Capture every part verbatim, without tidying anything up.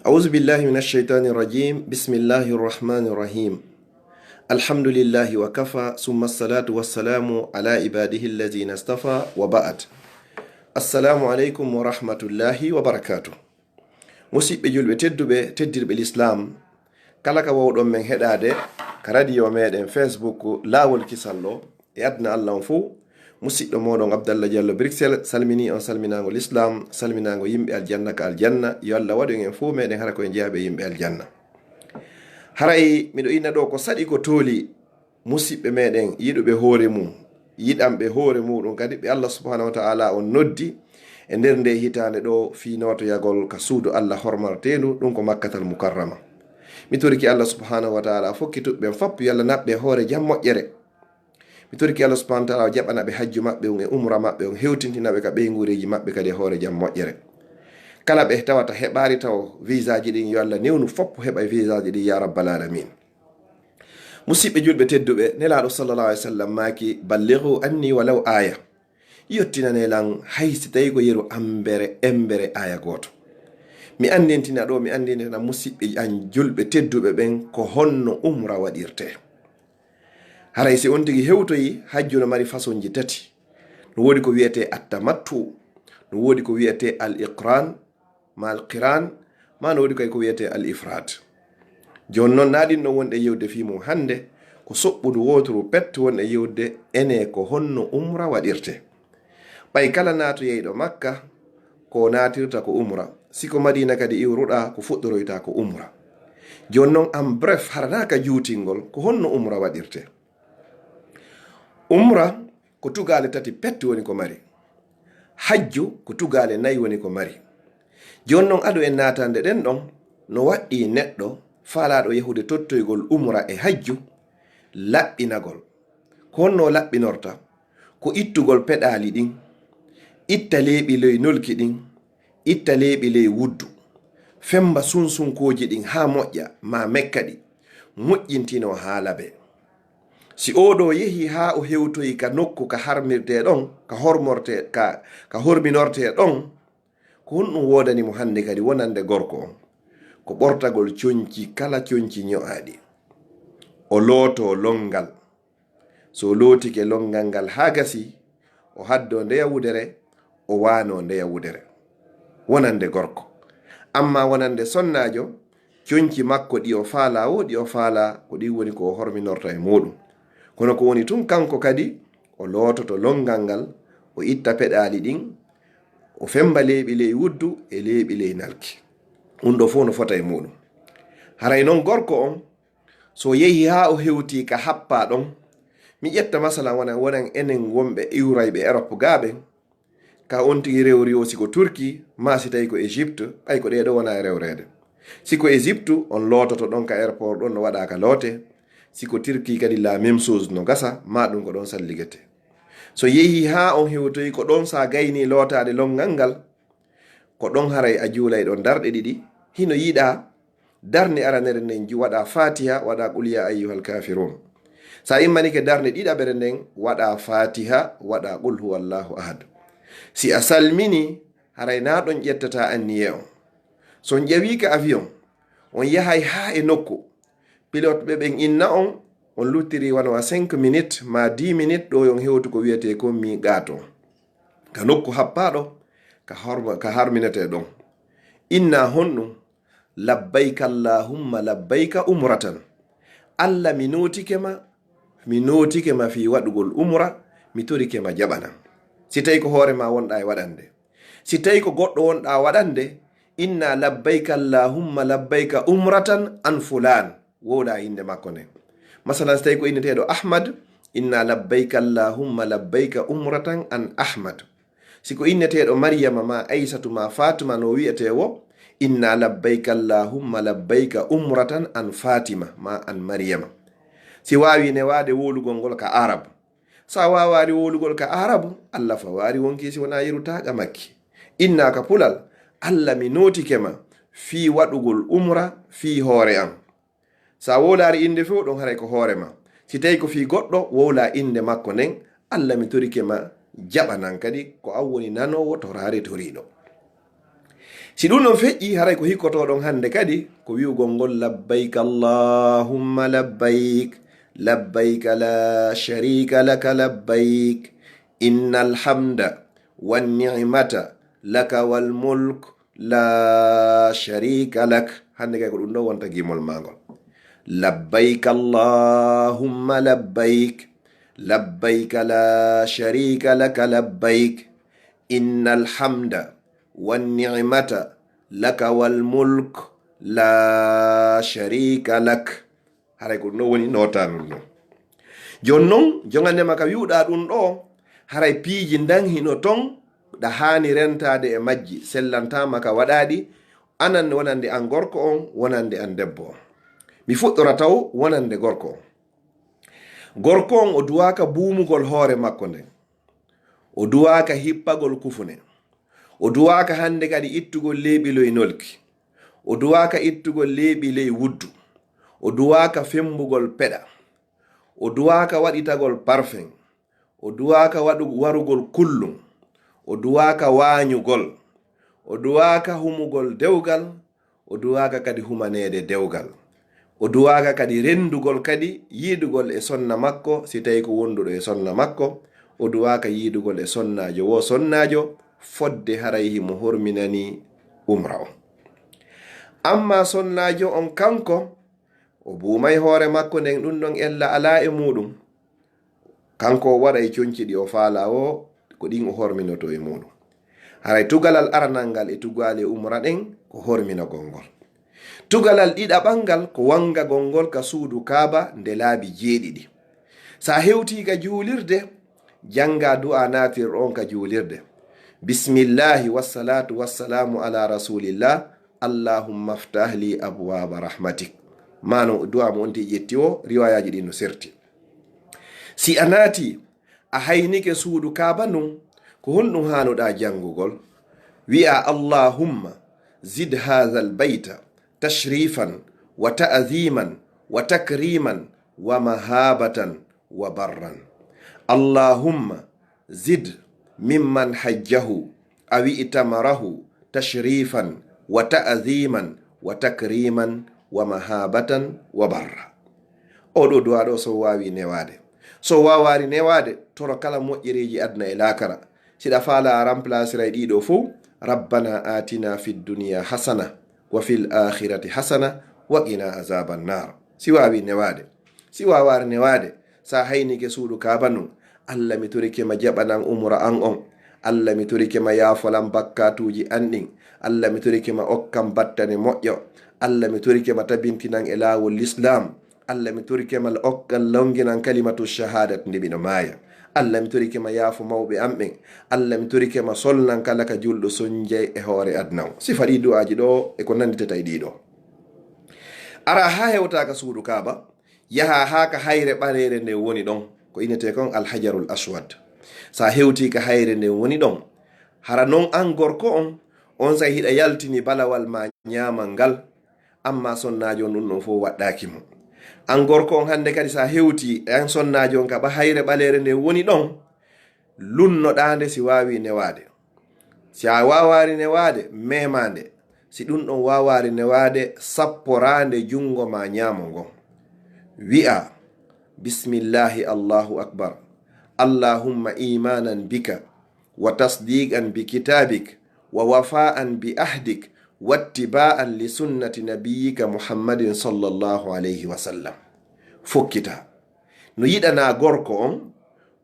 أعوذ بالله من الشيطان الرجيم. بسم الله الرحمن الرحيم. الحمد لله وكفى، ثم الصلاة والسلام على عباده الذين اصطفى، وبعد. السلام عليكم ورحمة الله وبركاته. Musiɓɓe julɓe tedduɓe, teddirɓe Lislaam, kala ka wawɗon men heɗaade ka radio meɗen Facebook Laawol Kisal ɗo, e aduna Allah on fow, musiɗɗo moɗon Abdallah Diallo Bruxelles salmini on salminaango Lislaam, salminaango yimɓe aljanna ka aljanna. Yo Allah waɗu en en fow meɗen hara ko en jeyaaɓe yimɓe aljanna. Haray miɗo inna ɗo ko saɗi ko tooli musiɓɓe meɗen yiɗuɓe hoore mum, yiɗanɓe hoore muɗum kadi ɓe Allah subhanahu wa ta'ala on noddi e nder nde hitaande ɗo fii nootoyagol ka suudu Allah hormarteendu, ɗum ko Makkatal Mukarrama. Mi toriki Allah subhanahu wa ta'ala fokkituɓe ɓen fop yo Allah naɓɓe hoore jam moƴƴere. Mi toriki Allah subhanahu wa ta'ala o jaɓana ɓe hajju maɓɓe on e umra maɓɓe on, hewtintina ɓe ka ɓeynguureeji maɓɓe kadi e hoore jam moƴƴere. Kala ɓe tawata heɓaali tawo visaaji ɗin, yo Allah newnu fop heɓa visaaji ɗin ya rabbal alamin. Musiɓɓe julɓe tedduɓe, Nelaaɗo sallallahu alaihi wasallam maaki: "Ballighu anni walaw aya." Yottinane lan hay si tawi ko yeru ambere, embere aya gooto. Mi andintina ɗo, mi andintina musiɓɓe an julɓe tedduɓe ɓen ko honno umra waɗirte. Haray si on tigi hewtoyi, hajju no mari fasonji tati. No woodi ko wi'ete attamattu, no woodi ko wi'ete al-iqran, ma al-qiran, ma no woodi kay ko wi'ete al-ifrad. Jooni non, na ɗin ɗon wonɗe yewde fii mum hannde, ko soɓɓudu wooturu pet wonɗe yewde ene ko honno umra waɗirte. Ɓay kala naatoyayɗo Makka, ko naatirta ko umra. Si ko Madina kadi iwruɗaa, ko fuɗɗoroyta ko umra. Jooni non, en bref, hara na ka juutingol, ko honno umra waɗirte? Umra ko tugaale tati pet woni ko mari. Hajju ko tugaale nayi woni ko mari. Jooni non, ado en naatande ɗen ɗon, no waɗɗii neɗɗo faalaaɗo yahude tottoygol umra e hajju, laɓɓinagol. Ko honno laɓɓinorta? Ko ittugol peɗaali ɗin, itta leeɓi ley nolki ɗin, itta leeɓi ley wuddu, femba sunsunkooji ɗin haa moƴƴa, ma mekka ɗi, moƴƴintinoo haa laɓe. Si oo ɗoo yehi haa o hewtoyi ka nokku ka harmirtee ɗon, ka hormortee, ka, ka horminortee ɗon, ko honɗum woodani mo hannde kadi wonande gorko on? Ko ɓortagol conci, kala conci ño'aaɗi. O lootoo lonngal. So lootike lonngal ngal haa gasi, o haddoo ndeya wudere, o waanoo ndeya wudere. Wonande gorko. Amma wonande sonnaajo, conci makko ɗi o faalaa wo, ɗi o faalaa, ko ɗin woni ko o horminorta e muɗum. Kono ko woni tun kanko kadi, o loototo lonngal ngal, o itta peɗaali ɗin, o femba leeɓi ley wuddu e leeɓi ley nalki. Ɗum ɗoo fow no fota e muɗum. Haray non gorko on, so yehi haa o hewti ka happaa ɗon, mi ƴetta masalan wonan, wonan enen wonɓe iwrayɓe Europe gaa ɓen, ka on tigi rewri o, si ko Turki, ma si tawi ko Egypte, ɓay ko ɗee ɗoo wona e rewreede. Si ko Egypte, on loototo ɗon ka airport ɗon no waɗaa ka loote. Si ko Turki kadi la même chose no gasa, ma ɗum ko ɗon salligete. So yehi haa on hewtoyi ko ɗon sa gayni lootaade lonngal ngal, ko ɗon haray a juulay ɗon darɗe ɗiɗi. Hino yiɗaa darnde aranere nden ju-, waɗaa Fatiha, waɗaa Qul ya ayyuhal kafirun. Sa immanike darnde ɗiɗaɓere nden, waɗaa Fatiha, waɗaa Qul huwallahu ahad. Si a salmini, haray na ɗon ƴettata anniye on. So on ƴewi ka avion, on yahay haa e nokku, pilote ɓe ɓen inna on, on luttiri wano a cinq minutes ma dix minutes ɗo yon hewtu ko wiyetee kon miiqaat on. Ka nokku happaaɗo, ka horma-, ka harminetee ɗon. Inna honɗum? "Labbayka Allahumma labbayka umratan." Alla, mi nootike ma, mi nootike ma fii waɗugol umra, mi torike ma jaɓanam. Si tawi ko hoore ma wonɗaa e waɗande. Si tawi ko goɗɗo wonɗaa waɗande, "Inna labbayka Allahumma labbayka umratan an fulaan." Wowlaa innde makko nden. Masalan, si tawi ko inneteeɗo Ahmad, "Inna labbayka Allahumma labbayka umratan an Ahmad." Si ko inneteeɗo Mariyama ma Aysatu ma Faatuma no wi'etee wo, "Inna labbayka Allahumma labbayka umratan an Fatima ma an Mariyama." Si waawi newaade wowlugol ngol ka Arab. Sa waawaali wowlugol ka Arab, Alla fa waari wonkii si wonaa yeru taaqa makki. Inna ka pulal, "Alla, mi nootike ma fii waɗugol umra fii hoore am." Sa wowlaari innde fow ɗon haray ko hoore ma. Si tawi ko fii goɗɗo, wowlaa innde makko nden, "Alla, mi torike ma, jaɓanan kadi ko an woni nanoowo toraare toriiɗo." Si ɗum ɗon feƴƴi, haray ko hikkotoɗon hannde kadi ko wi'ugol ngol, "Labbayk Allahumma labbayk, labbayk la sharika laka labbayk, innal hamda wan ni'mata laka wal mulk, la sharika lak." Hannde kay ko ɗum ɗo wonta gimol maa ngol. "Labbayk Allahumma labbayk, labbayk la sharika laka labbayk, innal hamda wan ni'mata laka wal mulk, la sharika lak." Haray ko ɗum ɗo woni nootanun ɗum. Jooni non, jongandema ka wi'uɗaa ɗum ɗo, haray piiji ndan hino ton, ɗa haani rentaade e majji, sellantaama ka waɗaaɗi, anan wonande an gorko on, wonande an debbo on. Mi fuɗɗora taw wonande gorko on. Gorko on o duwaaka buumugol hoore makko nden. O duwaaka hippagol kufune. O duwaaka hannde kadi ittugol leeɓi loy nolki. O duwaaka ittugol leeɓi ley wuddu. O duwaaka femmbugol peɗa. O duwaaka waɗitagol parfum. O duwaaka waɗu-, warugol kullum. O duwaaka waañugol. O duwaaka humugol dewgal. O duwaaka kadi humaneede dewgal. O duwaaka kadi renndugol kadi yiidugol e sonna makko, si tawi ko wonduɗo e sonna makko. O duwaaka yiidugol e sonnaajo woo sonnaajo, fodde haray himo horminani umra on. Amma sonnaajo on kanko, o buumay hoore makko nden, ɗum ɗon ella alaa e muuɗum. Kanko o waɗay conci ɗi o faalaa woo, ko ɗin o horminoto e muuɗum. Haray tugalal aranal ngal e tugaale umra ɗen ko horminagol ngol. Tugalal ɗiɗaɓal ngal ko wangagol ngol ka suudu Kaaba nde laabi jeeɗiɗi. Sa hewtii ka juulirde, janngaa du'aa naatirɗo on ka juulirde. Bismillahi wassalatu wassalamu ala rasulillah, Allahumma ftah li abwaaba rahmatik. Maano du'aa mo on ti ƴetti o, riwaayaaji ɗin no serti. Si a naati, a haynike suudu Kaaba ndun, ko honɗum haanuɗaa janngugol? Wi'aa, "Allahumma zid haadhal bayta tashrifan wa ta'ziman wa takriman wa mahabatan wa barran. Allahumma zid mimman hajjahu aw i'tamarahu tashrifan wa ta'ziman wa takriman wa mahabatan wa barra." Oo ɗoo du'aa ɗoo so waawi newaade. So waawaari newaade, toro kala moƴƴereeji aduna e laakara. Si ɗa faalaa a remplaceray ɗii ɗoo fow, "Rabbana atina fid dunya hasana, wa fil akhirati hasana, wa qina azaban nar." Si waawi newaade. Si waawaari newaade, sa haynike suudu Kaaba ndun, "Alla, mi torike ma jaɓanan umra an on. Alla, mi torike ma yaafolan bakkaatuuji an ɗin. Alla, mi torike ma okkan battane moƴƴo. Alla, mi torike ma tabintinan e laawol Lislaam. Alla, mi torike ma okkan longinan kalimatu shahaadat nde miɗo maaya. Alla, mi torike ma yaafo mawɓe an ɓen. Alla, mi torike ma solnan kala ka julɗo sonjay e hoore aduna on." Sifa ɗii du'aaji ɗoo e ko nannditata e ɗii ɗoo. Ara haa hewtaa ka suudu Kaaba, yaha haa ka hayre ɓaleere nde woni ɗon, ko inetee kon Alhajarul Aswad. Sa hewtii ka hayre nde woni ɗon, hara non an gorko on, on say hiɗa yaltini balawal ma ñaamal ngal, amma sonnaajo on ɗum ɗon fof waɗɗaaki mo. An gorko on hannde kadi sa hewtii, an sonnaajo on ka ɓa hayre ɓaleere nde woni ɗon, lunnoɗaa nde si waawii newaade. Si a waawaari newaade, meemaa nde. Si ɗum ɗon waawaari newaade, sapporaa nde junngo maa ñaamo ngon. Wi'aa, "Bismillaahi, Allaahu akbar. Allahumma iimaanan bika, wa tasdiiqan bi kitaabik, wa wafaa'an bi ahdik, wattibaa'an li sunnati nabiyyika Muhammadin sallallaahu alayhi wa sallam." Fokkitaa. No yiɗanaa gorko on,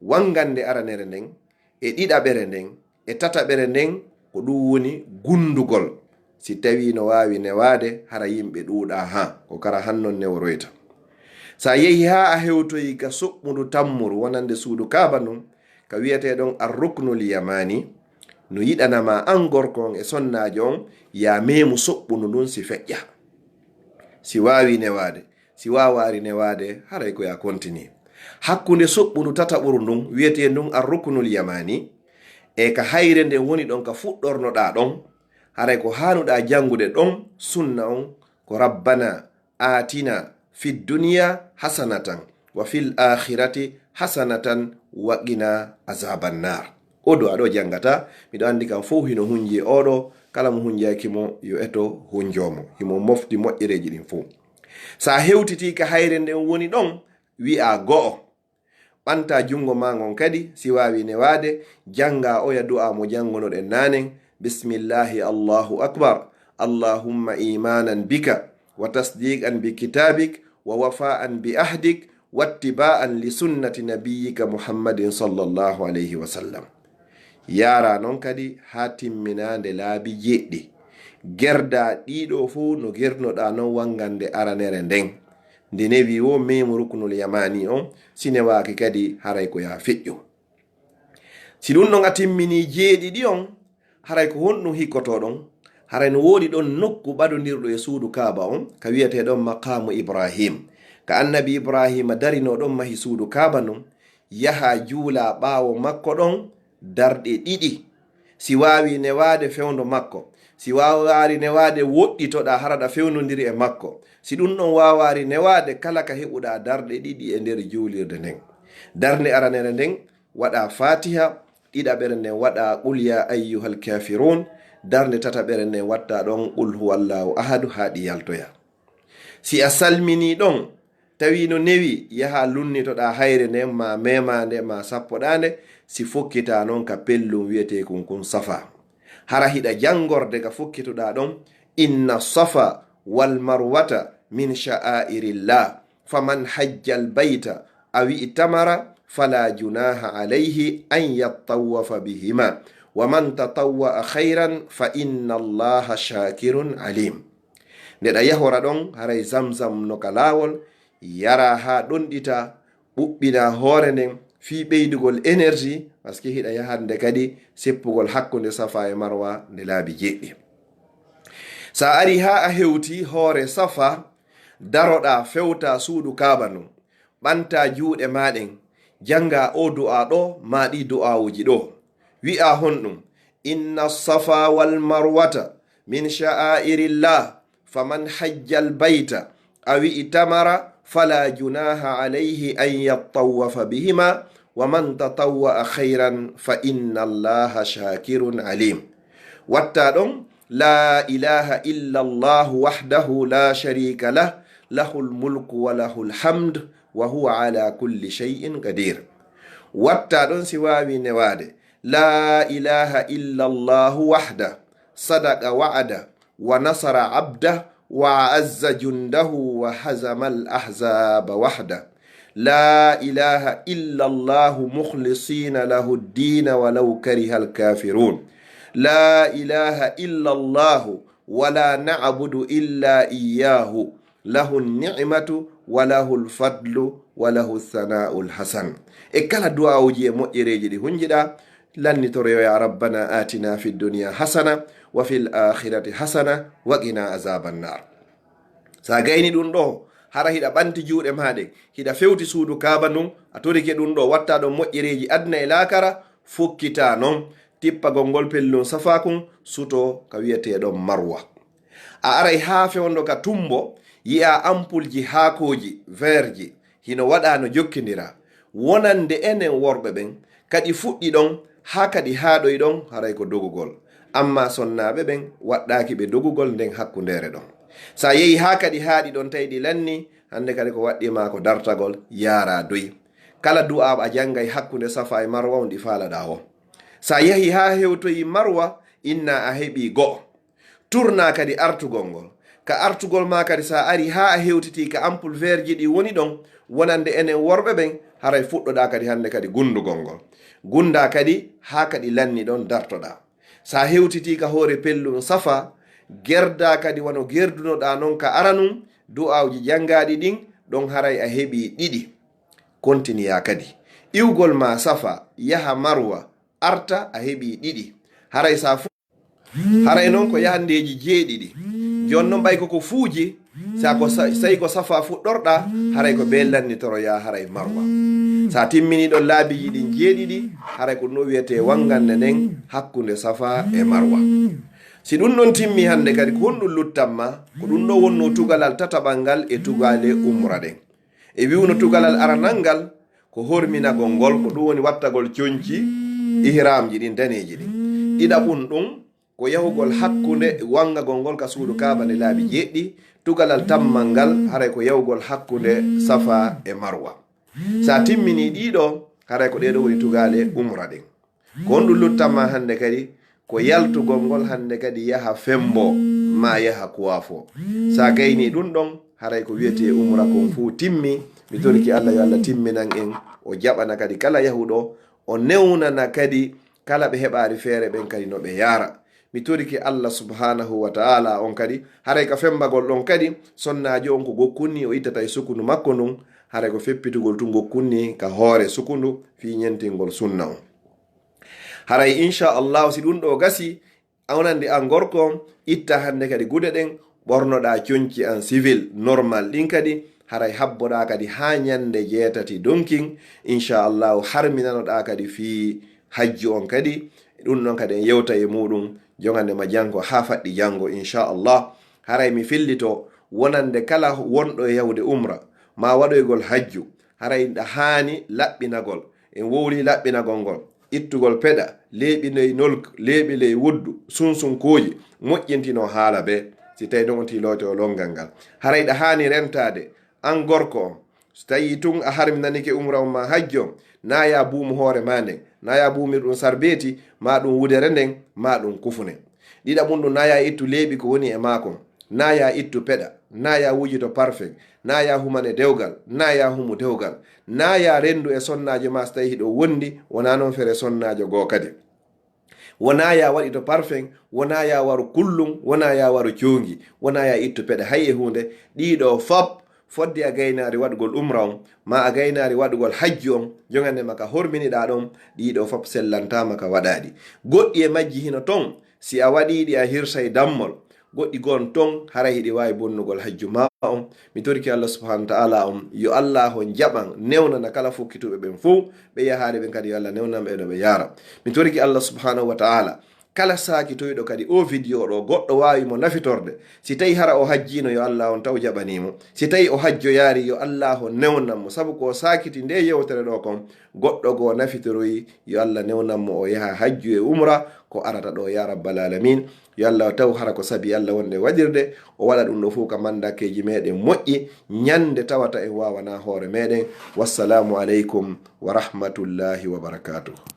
wangannde aranere nden, e ɗiɗaɓere nden, e tataɓere nden, ko ɗum woni gundugol. Si tawii no waawi newaade, hara yimɓe ɗuuɗaa haa, ko kara hannon neworoyta. Sa yehi haa a hewtoyi ka soɓɓundu tammuru wonande suudu Kaaba ndun, ka wi'etee ɗon Ar-Ruknul Yamani, no yiɗanamaa an gorko on e sonnaajo on, yaa meemu soɓɓundu ndun si feƴƴa. Si waawii newaade, si waawaari newaade, haray ko yaa kontinii. Hakkunde soɓɓundu tataɓuru ndun, wi'etee ndun Ar-Ruknul Yamani, e ka hayre nden woni ɗon ka fuɗɗornoɗaa ɗon, haray ko haanuɗaa janngude ɗon sunna on ko, "Rabbana aatina fid dunya hasanatan wa fil aakhirati hasanatan wa qina azaaban naar." Oo du'aa ɗoo janngataa, miɗo anndi kan fow hino hunji e oo ɗoo, Kala mo hunjaaki mo, yo eto hunjoo mo. Himo mofti moƴƴereeji ɗin fow. Sa hewtitii ka hayre nden woni ɗon, wi'aa go'o. Ɓantaa junngo maa ngon kadi, si waawii newaade, janngaa oya du'aa mo janngunoɗen naanen, Bismillahi, Allahu Akbar, Allahumma imanan bika, wa tasdiqan bi kitabik, wa wafaan bi ahdik, wattibaan li sunnati nabiyyika Muhammadin sallallahu alayhi wa sallam. Yaaraa non kadi haa timminaande laabi jeeɗiɗi. Gerdaa ɗii ɗoo fow no gernoɗaa non wanngande aranere nden. Nde newii woo meemu ruknul yamaani on, si newaaki kadi haray ko yaa feƴƴu. Si ɗun ɗon a timminii jeeɗiɗi on, haray ko honɗun hikkotoo ɗon? Haray no woodi ɗon nokku ɓadondirɗo e suudu Kaaba on, ka wi'etee ɗon Maqaamu Ibrahim. Ka Annabi Ibrahima darinoo ɗon mahi suudu Kaaba ndun, yahaa juulaa ɓaawo makko ɗon darɗe ɗiɗi. Si waawii newaade fewndo makko, si waawaari newaade woɗɗitoɗaa hara ɗa fewndondiri e makko. Si ɗun ɗon waawaari newaade, kala ka heɓuɗaa darɗe ɗiɗi e nder juulirde nden. Darnde aranere nden, waɗaa Faatiha, ɗiɗaɓere nden waɗaa Qul yaa ayyuhal kaafiruun, darnde tataɓere nden wattaa ɗon Qul huwallaahu ahadu haa ɗi yaltoya. Si a salminii ɗon, tawii no newii, yahaa lunnitoɗaa hayre nden, maa meemaande, maa sappoɗaande, si fokkitaa non ka pellun wi'eteekun kun Safa. Hara hiɗa janngorde ka fokkitoɗaa ɗon, Inna Safa wal Marwata min sha'airillah, faman hajjal bayta aw i'tamara fala junaha alayhi an yattawafa bihima, wa man tatawwa'a khayran fa inna Allaha shakirun alim. Nde ɗa yahora ɗon, haray Zamzam no ka laawol, yaraa haa ɗonɗita, ɓuɓɓinaa hoore nden fii ɓeydugol énergie, parce que hiɗa yahande kadi seppugol hakkunde Safa e Marwa nde laabi jeeɗiɗi. Sa arii haa a hewtii hoore Safa, daroɗaa fewtaa suudu Kaaba ndun, ɓantaa juuɗe maa ɗen, janngaa oo du'aa ɗoo, maa ɗii du'aawuji ɗoo. Wi'aa honɗun, Inna Safa wal Marwata min sha'airillah, faman hajjal bayta aw i'tamara fala junaha alayhi an yattawafa bihima, wa man tatawwa'a khayran fa inna Allaha shakirun alim. Wattaa ɗon, La ilaha illa Allahu wahdahu la sharika lah, lahul mulku wa lahul hamd, wa huwa ala kulli shay'in qadir. Wattaa ɗon si waawii newaade, La ilaha illa Allahu wahda, sadaqa wa'ada, wa nasara abda, wa a'azza jundahu, wa hazamal ahzaba wahda. La ilaha illa Allahu mukhlisina lahu ddina walaw karihal kafirun. La ilaha illa Allahu wala na'budu illa iyyahu. Lahu ni'matu wa lahul fadlu wa lahu sana'ul hasan. E kala du'aawuji e moƴƴereeji ɗi hunjiɗaa, lannitoroyoya, Rabbana atina fid dunya hasana wa fil akhirati hasana wa qina azaban nar. Sa gayni ɗun ɗoo, hara hiɗa ɓanti juuɗe maa ɗen, hiɗa fewti suudu Kaaba ndun, a torike ɗun ɗoo, wattaa ɗon moƴƴereeji aduna e laakara, fukkitaa non tippagol ngol pellun Safa kun, sutoo ka wi'etee ɗon Marwa. A aray haa fewndo ka tumbo, yi'aa ampulji haakooji, vertji, hino waɗaa no jokkindira. Wonande enen worɓe ɓen, ka ɗi fuɗɗi ɗon, haa ka ɗi haaɗoyi ɗon, haray ko dogugol. Ammaa sonnaaɓe ɓen, waɗɗaaki ɓe dogugol nden hakkundeere ɗon. Sa yehi haa ka ɗi haaɗi ɗon, tawi ɗi lanni, hande kadi ko waɗɗii maa ko dartagol, yaaraa doy. Kala du'aa a janngay hakkunde Safa e Marwa on ɗi faalaɗaa on. Sa yahi haa hewtoyi Marwa, inna a heɓii go'o. Turnaa kadi artugol ngol. Ka artugol maa kadi, sa ari haa a hewtitii ka ampul vertji ɗi woni ɗon, wonande enen worɓe ɓen, haray fuɗɗoɗaa kadi hande kadi gundugol ngol. Gundaa kadi haa ka ɗi lanni ɗon dartoɗaa. Sa hewtitii ka hoore pellun Safa, gerdaa kadi wano gerdunoɗaa non ka aranun, du'aawuji janngaaɗi ɗin, ɗon haray a heɓii ɗiɗi. Kontiniyaa kadi. Iwgol maa Safa, yaha Marwa, arta a heɓii ɗiɗi. Haray sa fu-, haray non ko yahandeeji jeeɗiɗi. Jon non ɓay ko ko fuuji, sa ko sa-, sey ko Safa fuɗɗorɗaa, haray ko bee lannitoroyaa haray Marwa. Sa timminii ɗon laabiiji ɗin jeeɗiɗi, haray ko ɗun ɗoo wi'etee wangannde nden hakkunde Safa e Marwa. Si ɗun ɗon timmii hande kadi, ko honɗun luttan maa? Ko ɗun ɗoo wonnoo tugalal tataɓal ngal e tugaale umra ɗen. E wi'uno tugalal aranal ngal ko horminagol ngol, ko ɗun woni wattagol conci ihramji ɗin daneeji ɗin. Ɗiɗaɓun ɗun, ko yahugol hakkunde wangagol ngol ka suudu Kaaba nde laabi jeeɗiɗi, tugalal tammal ngal haray ko yahugol hakkunde Safa e Marwa. Sa timmini ɗiɗo, haray ko ɗeɗo woni tugale umra ɗen. Ko honɗum luttanma hannde kadi? Ko yaltugol ngol hannde kadi yaha fembo, ma yaha kuwafo. Sa gayni ɗum ɗon, haray ko wiyetee umra kon fuu timmi. Mi toriki Allah yo Allah timminan en, o jaɓana kadi kala yahuɗo, o newnana kadi kala ɓe heɓaali feere ɓen kadi no ɓe yaara. Mi toriki Allah subhanahu wa ta'ala on kadi, haray ka fembagol ɗon kadi, sonnaajo on ko gokkun ni o ittata e sukundu makko ndun, haray ko feppitugol tun gokkun ni ka hoore sukundu fii ñentingol sunna on. Haray, insha Allah, si ɗum ɗo gasi, a wonandi an gorko on, itta hannde kadi gude ɗen, ɓornoɗaa conci an civil normal ɗin kadi, haray habboɗaa kadi haa ñande jeetati donkin, insha Allah, harminanoɗaa kadi fii hajju on kadi, ɗum ɗon kadi en yewta e muɗum, jongande ma jango haa faɗɗi jango, insha Allah. Haray mi fillito wonande kala wonɗo e yahude umra, ma waɗoygol hajju, haray ɗa haani laɓɓinagol. En wowli laɓɓinagol ngol, ittugol peɗa, leeɓi ley nolk, leeɓi ley wuddu, sunsunkooji, moƴƴintino haala bee, si tawi ɗon on tilooto o longal ngal. Haray ɗa haani rentaade, an gorko on, so tawi tun a harminanike umra on ma hajjo, na ya buumu hoore ma nden, na ya buumir ɗum sarbeeti, ma ɗum wudere nden, ma ɗum kufune. Ɗiɗaɓum ɗum, na ya ittu leeɓi ko woni e maakon, na ya ittu peɗa, na ya wujito parfum, na ya humane dewgal, na ya humu dewgal, na ya rendu e sonnaajo ma so tawi hiɗo wondi, wona non fere sonnaajo goo kadi. Wona ya waɗito parfum, wona ya waru kullum, wona ya waru coongi, wona ya ittu peɗa hay e huunde. Ɗiɗo fop, fodde a gaynaari waɗugol umra on, ma a gaynaari waɗugol hajju on, jongande ma ka horminiɗaa ɗon, ɗiɗo fop sellantaama ka waɗaaɗi. Goɗɗi e majji hino ton, si a waɗiiɗi a hirsay dammol, goɗɗi gon ton haray hiɗi waawi bonnugol hajju ma on. Mi toriki Allah subhanahu wa ta'ala on, yo Allah on jaɓan, newnana kala fokkituɓe ɓen fow, ɓe yahaade ɓen kadi yo Allah newnan ɓe no ɓe yaara. Mi toriki Allah subhanahu wa ta'ala, kala saakitoyɗo kadi o video ɗo, goɗɗo waawi mo nafitorde. Si tawi hara o hajjiino, yo Allah on taw jaɓanii mo. Si tawi o hajjoyaari, yo Allah on newnan mo. Sabu ko saakiti nde yewtere ɗo kon, goɗɗo goo nafitoroyi, yo Allah newnan mo o yaha hajju e umra, ko arata ɗo, ya rabbal alamin. Yo Allah taw hara ko sabi Allah wonde waɗirde, o waɗa ɗum ɗo fow ka mandakeeji meɗen moƴƴi, ñande tawata en waawana hoore meɗen. Wassalamu aleykum wa rahmatullahi wa barakatuh.